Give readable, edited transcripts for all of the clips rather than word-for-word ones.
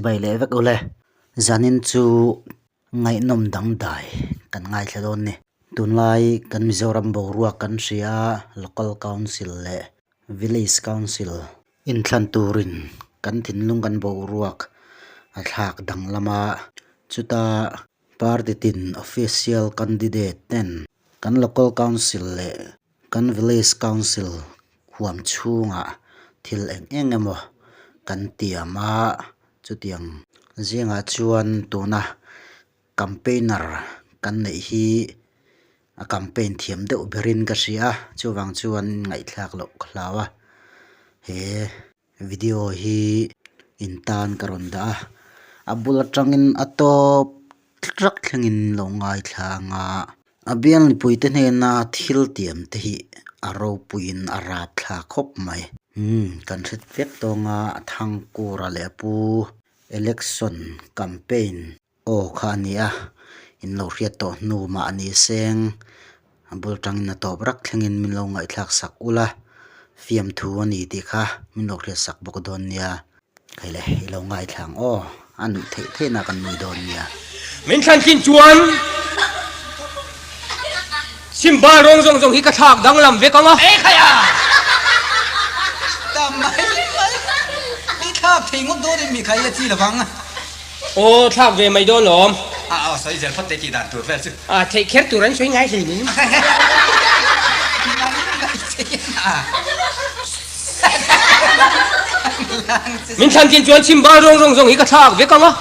Chibai leh vek ule. Zanin chu ngaihnawm dangdai kan ngaithla dawn ni. Tunlai kan Mizoram boruak kan hria a, Local Council leh Village Council inthlan turin kan thinlung kan boruak a thlak danglam a, chuta party tin official candidate ten kan Local Council leh Kan Village Council huam chhungah thil eng eng emaw kan tiam a, chutiang zingah chuan tuna campaigner kan neih hi a campaign thiam deuh berin ka hria a, chuvang chuan ngaihthlak loh ka hlau a, he video hi in tan ka rawn dah a, a bul atangin a tawp rak thlengin lo ngaithla ang a. A bial mipuite hnena thil tiam te hi a ropuiin a rap thla khawp mai. Umm kan hre vek tawng a, a Thangkura leh a pu election campaign aw kha a ni a, in lo hriat tawh hnu mah a ni seng, a bul tangin a tawp rak thlengin min lo ngaihthlak sak ula, fiamthu a ni tih kha min lo hriat sak bawk dawn nia. Hei le, i lo ngaithla ang aw, a nuih theih theihna kan nui dawn nia. Min thlan thin chuan Simba rawng zawng zawng hi ka thlak danglam vek ang a. Ei khai a! Ta mai mai, i thlak thei ngawt dawn in mi khai a chi lovang. Aw, thlak ve mai dawn lawm. A aw, sawi zel phawt te tih dan tur vel chu. A, theih kher tur an sawi ngai hlei nen. Min thlan tlin chuan chhim bal rawng zawng zawng hi ka thlak vek ang a,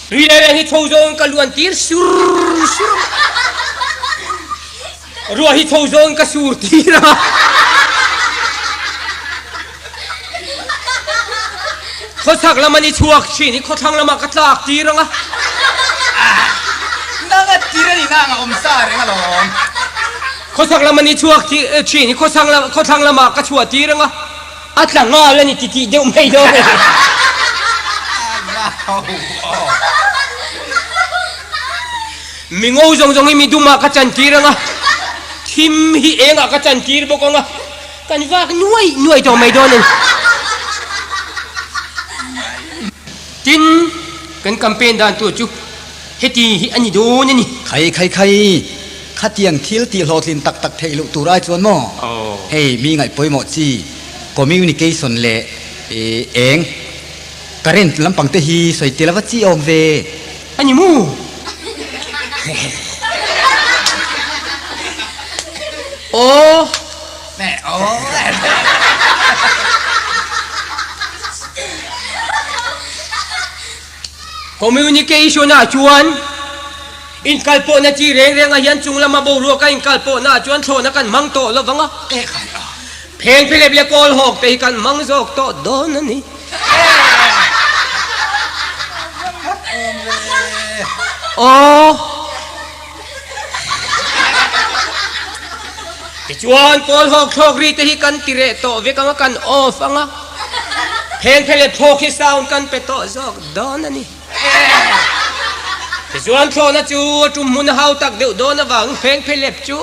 tui leh reng hi chho zawngin ka luan tir sur sur ang a, ruah hi chho zawngin ka sur tir ang a, khawchhak lama ni chhuak thin hi khawthlang lamah ka tlak tir ang a. Khawchhak lama ni chhuak thin hi khawthlang lamah ka chhuah tir ang a, a tla nghal a ni ti tih deuh mai dawn a ni. Mi ngo zawng zawng hi mi dumah ka chan tir ang a, thim hi engah ka chan tir bawk ang a, kan vak nuai nuai tawh mai dawn a ni. Tin, kan campaign dan tur chu heti hi a ni dawn a ni. Khai khai khai, khatiang thil tih hlawhtlin tak tak theih loh tur ai chuan maw? Hei mi ngaih pawimawh chi communication leh eng current lampang te hi sawi tel ava chi awm ve. A ni mu? Aw. Communication ah chuan inkalpawhna chi reng rengah hian chung lama boruaka inkalpawhna ah chuan thlawhna kan hmang tawh lo vang a, pheng phelep leh kawl hawk te hi kan hmang zawk tawh dawn a ni. Aw. Tichuan kawl hawk thlawk ri te hi kan ti reh tawh vek ang a, kan off ang a, pheng phe leh thlawk hi sound kan pe tawh zawk dawn a ni. Tichuan thlawhna chu a tum hmun a hau tak deuh dawn avangin pheng phe lep chu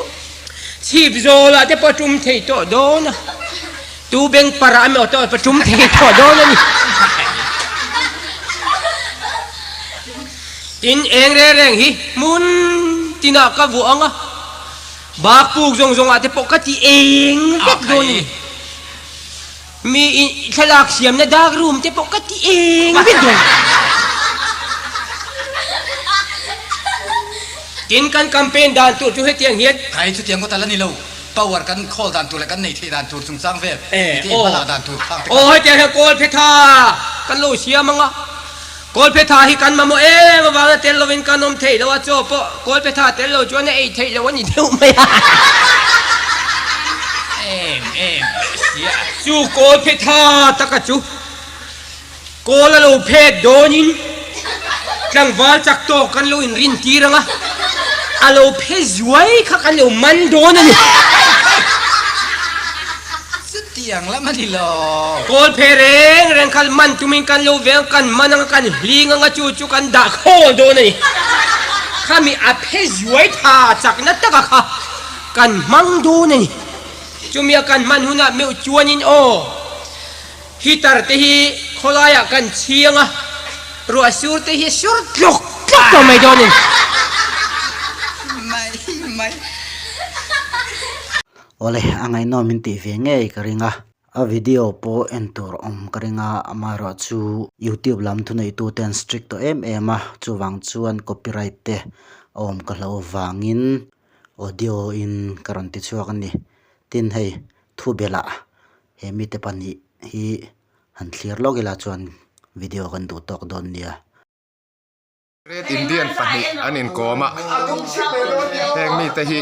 chhip zawlah te pawh a tum thei tawh dawn a, tu beng parah emaw te pawh a tum thei tawh dawn a ni. Tin, eng reng reng hi hmun tinah ka vuah ang a, bak puk zawng zawngah te pawh ka ti eng vek dawn a ni. Mi thlalak siamna dark room te pawh ka ti eng vek dawn. Tin, kan campaign dan tur chu hetiang hian. Khai chutiang ngawt a la ni lo, power kan khawl dan tur leh kan nei theih dan tur chungchang vel, mite inhmalak dan tur khang te kan. Aw, hetiang hian kawl phe tha kan lo siam ang a. Kawlphetha hi kan mamawh em avanga tel lovin kan awm theih lo a, chaw pawh kawlphetha tel lo chuan a ei theih loh a ni deuh mai a. Em em sia. Chu kawlphetha taka chu kawl a lo phet dawnin tlangval chak tawk kan lo inrin tir ang a, a lo phe zuai kha kan lo man dawn a ni. Chutiang lam a ni lo. Kawl phe reng reng kha man tumin kan lo veng, kan man anga kan hling anga chu chu kan dah khawl dawn a ni. Khami a phe zuai tha chakna taka kha kan hmang dawn a ni. Chumi a kan hman hunah meuh chuanin aw heater te hi khawlaiah kan chhiang a. Ruah sur te hi sur tluk tluk tawh mai dawn a ni. Mai mai. Awle, a ngaihnawm min tih ve ngei ka ring a. A video pawh en tur awm ka ring a, amaherawhchu YouTube lam thuneihtu te an strict tawh em em a, chuvang chuan copyright te a awm ka hloh avangin audio in ka rawn ti chhuak a ni. Tin hei thu belh ah he mite pahnih hi han thlir lawk ila chuan video kan duh tawk dawn nia. Red Indian pahnih an inkawm a, heng mite hi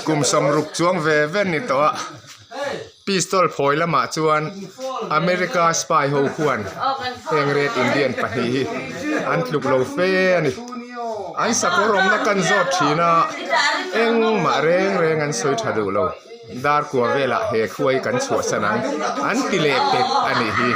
kum sawmruk chuang ve ve ni tawh a, pistol phawi lamah chuan America spy ho khuan heng Red Indian pahnih hi an tluk lo fe a ni. An sakawr awmna kan zawt thin a, engmah reng reng an sawi tha duh lo. Dar kua velah he khuai kan chhuahsan ang an ti leh pek a nih hi.